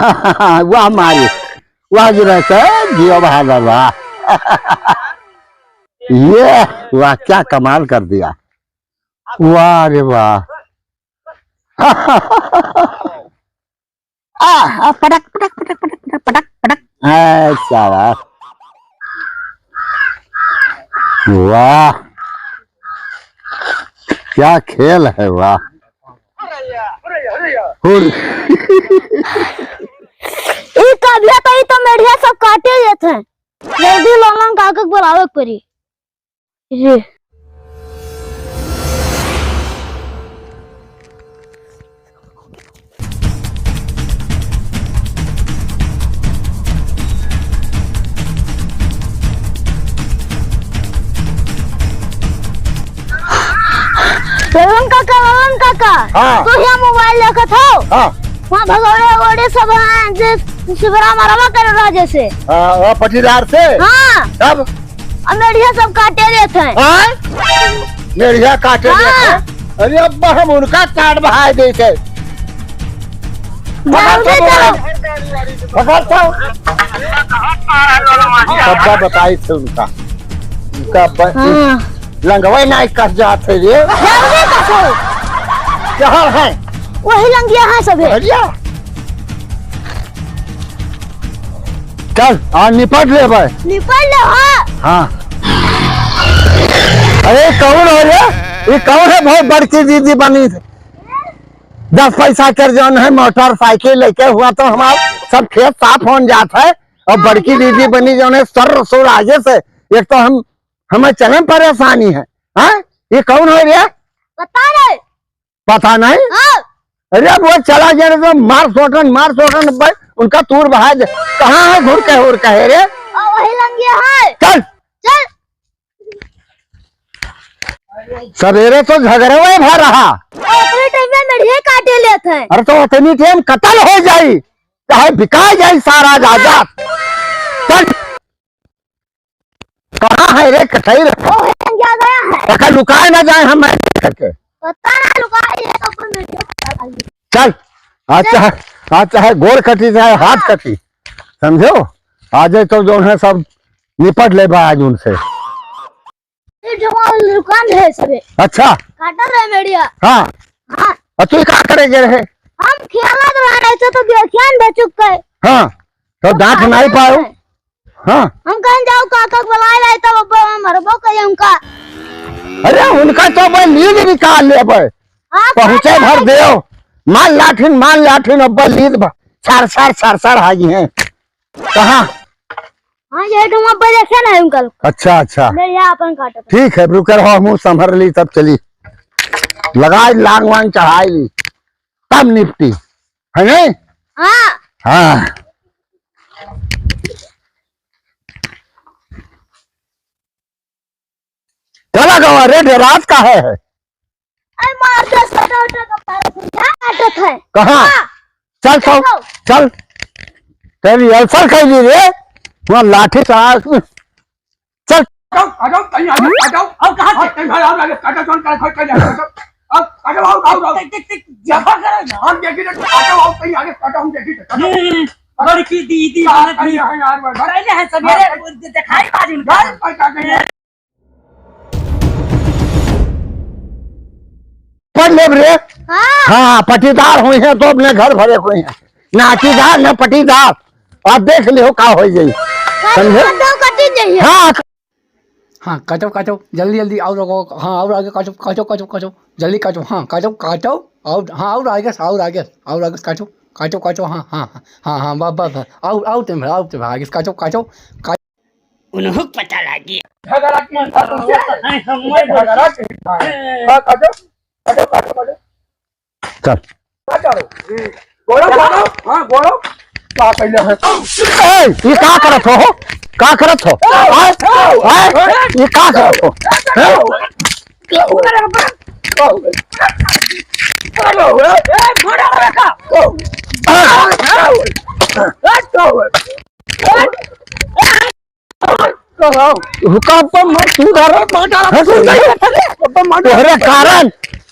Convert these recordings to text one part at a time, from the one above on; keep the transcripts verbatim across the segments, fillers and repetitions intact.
वाह मारी, वाह गिरा से जियो बहादुर, वाह। ये वाह, क्या कमाल कर दिया। वाह रे वाह। आ, आ, पटक, पटक, पटक। ऐसा वाह। वाह, क्या खेल है, वाह। हुर। ई कबिया तो, ई तो मेढ़िया सब काटे लेत हैं। जल्दी ललन काका के बुलावे के पड़ी। रे। ललन काका, ललन काका, हाँ। तू यहाँ मोबाइल देखत हो? हाँ। वहाँ भगौड़े वगौड़े सब हैं, जे सिबरा मरवा कर रहा जैसे। हाँ, वो पटीदार से? हाँ। तब? अब मेढ़िया सब काटे लेत हैं। हाँ? मेढ़िया काटे हाँ। लेत हैं? अरे अब्बा, हम उनका काट बहाए देते। पकड़ जाओगे तो। पकड़ तो। कब्बा बताई थे उनका। उनका ब-, हाँ। लंगवे नाई कस जात है रे। लंगवे कस हो? कहाँ है? वही लंगिया है सभे। बढ़िया। चल, आज निपट ले भाई। निपट ले, हाँ। हाँ। अरे, कौन है रे? ये कौन है? बहुत बड़की दीदी बनी। दस पैसा कर जौन है, मोटरसाइकिल लेके हुआ तो हमार सब खेत साफ होन जात है। और बड़की दीदी बनी जौन है, सर सुर आगे से। एक तो हम, हमें चलन परेशानी है। हाँ? ये कौन है रे? पता नहीं। पता नहीं? हाँ। अरे, अब वो चला गया तो मार सोटन, मार सोटन, भाई, उनका तूर बहा दे। कहाँ है घुर के उर कहे रे? आ, वही लंगिया है। चल। चल। सवेरे तो झगड़े हुए भा रहा। अपने टाइम में मेढ़िए काटे लेत हैं। अरे, तो उतनी टाइम कत्ल हो जाई, चाहे बिका जाई सारा जायदाद। चल। कहाँ है रे कठैर? ओ, है, क्या गया है? एका लुकाए ना जाए हम ऐसे करके। पता ना लुकाए, ये तो कोई मेरे को पता नहीं। चल, आज चल। चाहे, आज चाहे गोड़ कटी, चाहे हाथ हाँ। कटी, समझो? आज तो जौन है सब निपट लेबा आज उनसे। ये जो हमारे दुकान है सबे। अच्छा। काटा रहे मेढ़िया। हाँ। हाँ। और तू का करे जे रहे? हम खेलत रहे, ऐसे तो बेखियान बचुक गए। हाँ। तो तो दांत काटा नहीं पायो। रहे। हाँ। हम कहें जाओ काका के बुलाए लाई तब अब हम मरबो कहे उनका। अरे उनका तो भाई लीद निकाल लेबे। हाँ, पहुँचे काका भर के देव। मार लाठिन, मार लाठिन, अब लीद भ-, छार, छार, छार, छार हागी हैं। कहाँ? हाँ, ये तो वहाँ पे देखे ना उनका। अच्छा, अच्छा। मेरे यहाँ अपन काटत। ठीक है, रुक रहो, हम संभर ली तब चली। लगाई लांग वांग चढ़ाई ली। तब निपटी। है नहीं? हाँ। हाँ। चला गवा रे, डेरात काहे है? अरे मार दे, सटा उटा का मार, क्या काटत है? कहाँ? हाँ। चल तो, चल। चल। तेरी अल्सर खाई ली रे। वहाँ लाठी से आज, चल। हटाओ, हटाओ, कहीं आगे, हटाओ। अब कहाँ से? कहीं भाई, आगे, काटो, चल, काटो, काटो, काटो। अब, काटो, आओ, आओ, आओ। टिक, टिक, टिक, जमा करो ना। हम देखी ना, काटो, आओ, कहीं आगे, काटो, हम देखी ना, काटो। हम्म, बड़की दीदी हाँ, बनत हाँ, ही। हाँ, यार, बस, बस। पहले है सवेरे, हाँ, वो दिखाई बाज उनका। बस, बस, बस, बस। पढ़ लेब रे। हाँ। हाँ, पटीदार हुई हैं तो अपने घर भरे हुई हैं, ना अटीदार ना पटीदार। आप देख लियो का हो जाई, समझे? कटो, कटी जाइए। हाँ। हाँ, काटो, काटो, जल्दी, जल्दी, और रखो, हाँ, और आगे काटो, काटो, काटो, काटो, जल्दी काटो, हाँ, काटो, काटो, और, हाँ, और आगे, और आगे, और आगे काटो, काटो, काटो, हाँ, हाँ, हाँ, हाँ, हाँ, बस, बस, बस, और, और तुम, और तुम, आगे काटो, काटो, काटो। उन्हों पता लगी। झगड़ा की हिंसा तुमसे है। नहीं, हम मत झगड़ा की हिंसा है। हाँ, काटो, काटो, काटो, काटो। चल। काटो। गोड़ो, गोड़ो, हाँ, गोड़ो। का पहले है? ए, ये का करत हो? का करत हो? ए, ए, ये का करत हो? हैं? हुका पर मत तू धर, मत डाल। हंस नहीं। पर मत तोहरे कारण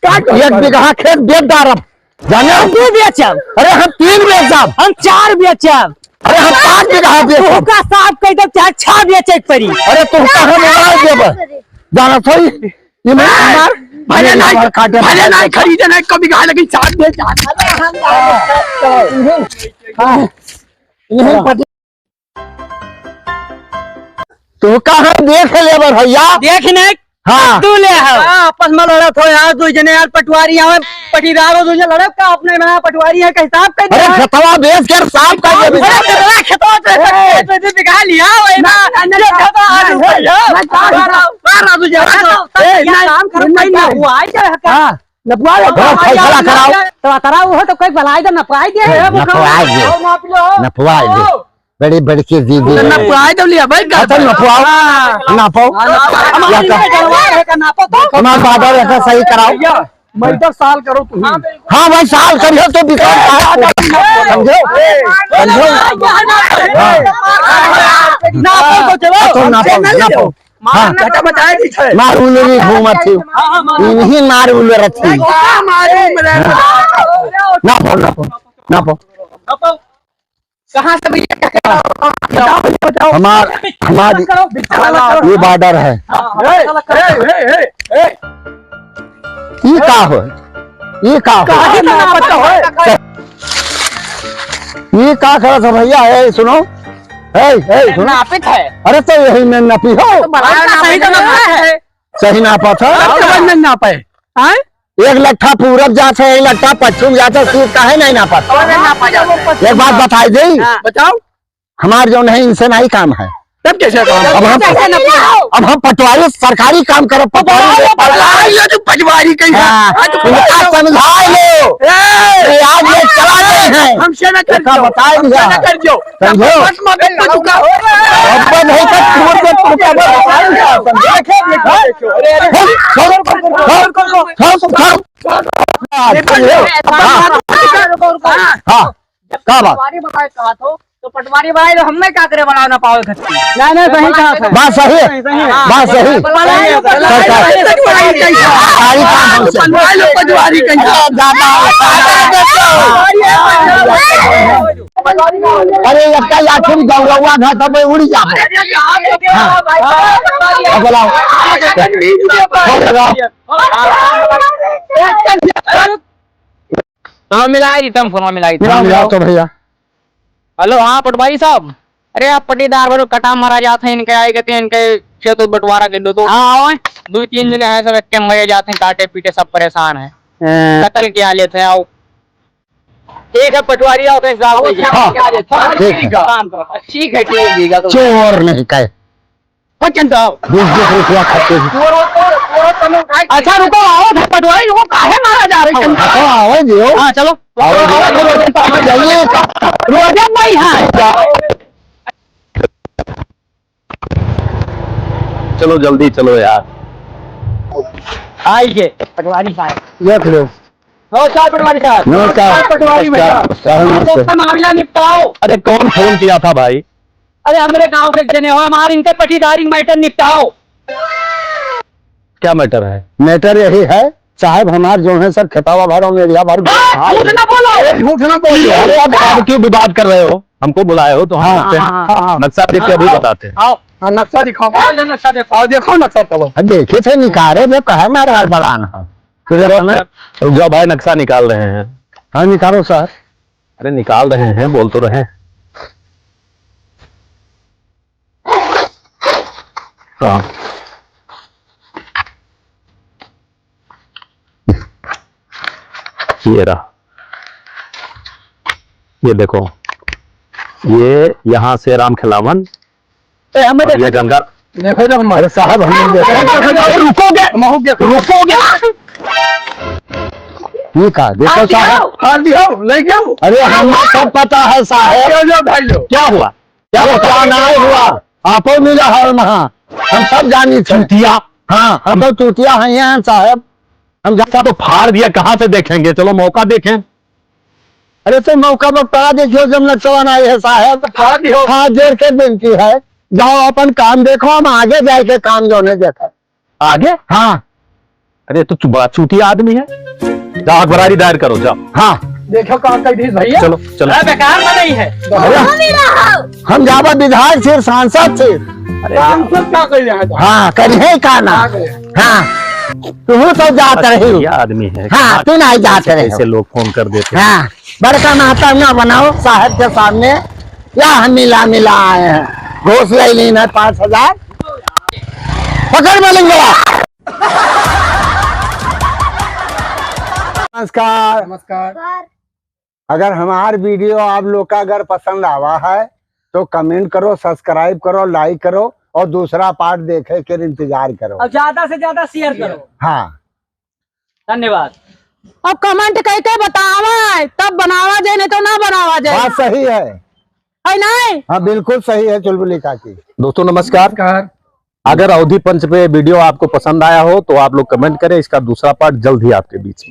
का कर एक बीघा खेत बेच डारब। जाने हम दू बेचब। अरे हम तीन बेचब। हम चार बेचब। अरे हम पाँच बीघा बेचब। तुहका साफ कह दो, चाहे छह बेचे के पड़ी। अरे तुहका हम मार देब। जाना थोड़ी, ये मैं हमार, भले ये नहीं, हमार काटे भले नहीं खरीदे नहीं, कभी कहा लेकिन साथ में जाना। हाँ। तू कहाँ देख ले बर भैया? देख नहीं, हाँ। तू ले आओ। हाँ, आपस में लड़त हो यार, दो जने यार पटवारी आवे, पटीदार हो, दो जने लड़त का अपने में पटवारी है, का हिसाब कर अरे दे। खेतवा बेच कर साफ कर दे। अरे खेतवा, खेतवा से, ए। खेतवा से दिखा लिया, वही ना, ना, ना, ये ना, खेतवा ना, आलू ना, का, ना, ना, ना, ना, ए, ना, काम करो, ना, कहीं ना ना, हुआ है क्या? हाँ। नपवाए दो। हाँ, फैसला कराओ। तो कराओ, वो तो कोई बनाई दे, नपवाई दे। ए, नपवाई दे। आओ, नाप लो। नपवाई दे। आओ। बड़ी बड़की दीदी तो है। नपवाई दो लिया भाई, हाँ, तो नपवाओ। हाँ। नापो। हाँ, नापो। हमारे या का? लिए गड़बड़ है, का नापो तो। हमारे बाबा ऐसा सही कराओ। भैया, मैं इधर साल करो तुम। हाँ भाई, साल करियो तो विकास है। समझो? समझो? हाँ। नापो तो चलो। नापो, नापो, नापो। हाँ। चाचा बताए दी छे। मार उलरी घूमत थी। हाँ, हाँ, मार। इन्हीं मार उलरत थी। क्या मालूम रे? नापो, नापो, नापो। नापो। कहाँ से भैया? बताओ, बताओ। हमार, हमार विचार मत करो, विचार मत करो। ये बॉर्डर है। हाँ, हाँ, ए, विचार मत करो। ए, ए, ए, ए। ये का हो? ये का हो? काहे का नापत हो? ये का करत हो भैया? ए, सुनो। ए, ए, सुनो। नापित है। अरे तो यही में नपी हो। तो बनाया नापी तो नापी है। सही नापत है। अब समझ में ना पाए। आए? एक लट्ठा पूरब जात है, एक लट्ठा पश्चिम जात है, सूत काहे नहीं नापत? और नहीं नापा जाता है। एक बात बताई दे। हाँ। बताओ। हमार जौन है, इनसे नहीं काम है। तब कैसे काम? अब हम, कैसे ना पूरा? अब हम पटवारी सरकारी काम करब, पटवारी पटवारी, ये तो पटवारी कहीं है। हाँ, आज तो इनका समझा लो। ए! ये आज ये चला गए हैं। हमसे ना कर इसका दो। बताए दिया हमसे ना है। कर दो। समझो? बस मत कर चुका। अब नहीं कर, छोड़ दे, तू क्या बता रहा है? समझो? देखो, देखो, देखो। अरे, अरे। छोड़, छोड़, छोड़, छोड़, छोड़, छोड़। हाँ, देखो, समझो? देखो, हाँ। देखो, देखो, देखो। हाँ। हाँ। जब का बात? पटवारी बनाए कहा तो, तो पटवारी बनाए तो हमें का करे बनाओ ना पावे खत्ती। नहीं, नहीं, सही कहा था। बात सही है। सही, सही। हाँ। बात सही। पटवारी लोग पटवारी सरकार। लोग पटवारी कैसा? सरकारी काम हमसे। पटवारी लोग पटवारी कैसा? अरे, ज्यादा होता है। अरे, एक का लाठी में गौरवा घाट पे उड़ जाओ। हाँ। अब बुलाओ। फोन लगाओ। हाँ, मिलाई दी, तम फोन मिलाई दी। मिलाओ, मिलाओ तो भैया। हेलो, हाँ पटवारी साहब। अरे आप पटीदार भरो कटा मारा जात है, इनके आए कहते हैं, इनके खेत बंटवारा कर दो तो। हाँ, आओ। दो तीन जने हैं, सब एक मरे जाते हैं, काटे पीटे, सब परेशान हैं। हाँ। कत्ल क्या लेते हैं, आओ। ठीक है, पटवारी आओ, तो हिसाब आओ, से क्या, हाँ। क्या लेते हैं? ठीक है। काम करो। ठीक है, ठीक है, ठीक है, तो चोर नहीं कहे। पचन तो आओ। बीस बीस रुपया खाते हैं। चोर हो, चोर, चोर हो, तुम लोग भाई। अच्छा, रुको, आओ, पटवारी, रुको, काहे मारा जा रहे हो? हाँ, तो आओ जी, आओ। हाँ, चलो। आओ जी। रोजन भाई, हाँ। चलो, जल्दी चलो यार। आइए, पटवारी साहब। देख लो। नमस्कार पटवारी साहब। नमस्कार। नमस्कार पटवारी भैया। नमस्कार, नमस्कार। सबका मामला निपटाओ। अरे, कौन फोन किया था भाई? अरे, हमरे गांव के जने हो, हमारे इनके पटीदारी मैटर निपटाओ। क्या मैटर है? मैटर यही है साहब, हमार जो है सर खेतावा भरो में एरिया भर हाँ, झूठ ना बोलो। अरे, झूठ ना बोलो। अरे, आप, आप क्यों विवाद कर रहे हो? हमको बुलाए हो तो हम हाँ, बोलते हैं। हाँ, हाँ, हाँ। नक्शा देख के अभी बताते हैं। आओ। हाँ, नक्शा दिखाओ। आओ, ले नक्शा दिखाओ, देखो नक्शा तब। अब देखे थे निकाले थे, कहे मारे हड़बड़ान है। तो जरा हमें रुक जाओ भाई, नक्शा निकाल रहे हैं। हाँ, निकालो सर। अरे निकाल रहे हैं, बोल तो रहे हैं। हाँ। ये रहा, ये देखो, ये यहाँ से राम खिलावन ए, हमें और ये देखो। गंगा। देखो जब हमारे साहब, हम लोग देखो। रुकोगे? हम हो गया। रुकोगे? ये का? देखो साहब। हाँ, दियो, ले जाओ। अरे, हमें सब पता है साहब। ले जाओ, भाई लोग। क्या हुआ? क्या हुआ? क्या नहीं हुआ? आपो मिला है वहाँ। हम सब जानी थे। चूतिया। हाँ, हम तो चूतिया हैं यहाँ साहब। हम जा- तो फाड़ दिया, कहाँ से देखेंगे? चलो मौका देखें। अरे तो मौका पर पड़ा, देखियो जब नक्शा बनाए है साहब। फाड़ दियो। हाथ जोड़ के विनती है, जाओ अपन काम देखो, हम आगे जाए के काम जो नहीं देखा। आगे? हाँ। अरे तो चु-, बड़ा चूतिया आदमी है। जाओ, अखबारी दायर करो, जाओ। हाँ। देखो का कह दीस भैया। चलो, चलो। अरे बेकार में नहीं है। अरे, हम जाबा विधायक से, सांसद से। अरे, सांसद का कह रहे हैं? हाँ, करिहे का ना? का कहे? हाँ, तू तो जात अच्छा, रही हो। क्या आदमी है? हाँ, तू नहीं जात ऐसे, रहे हो। ऐसे लोग फोन कर देते हैं। हाँ, बड़का महताब ना बनाओ साहब के सामने। या हम मिला मिला आए हैं, घूस ले लीन है पाँच हजार। पकड़ मलिंगवा। नमस्कार। नमस्कार। अगर हमार video आप लोग का अगर पसंद आवा है तो comment करो, subscribe करो, like करो और दूसरा part देखे के इंतजार करो। और ज्यादा से ज्यादा share करो। हाँ। धन्यवाद। अब comment कह के बतावा है, तब बनावा जाए, नहीं तो ना बनावा जाए। बात सही है। है नहीं? हाँ, बिल्कुल सही है चुलबुली काकी। दोस्तों नमस्कार। नमस्कार। अगर अवधी पंच पे video आपको पसंद आया हो तो आप लोग comment करें, इसका दूसरा part जल्द ही आपके बीच में।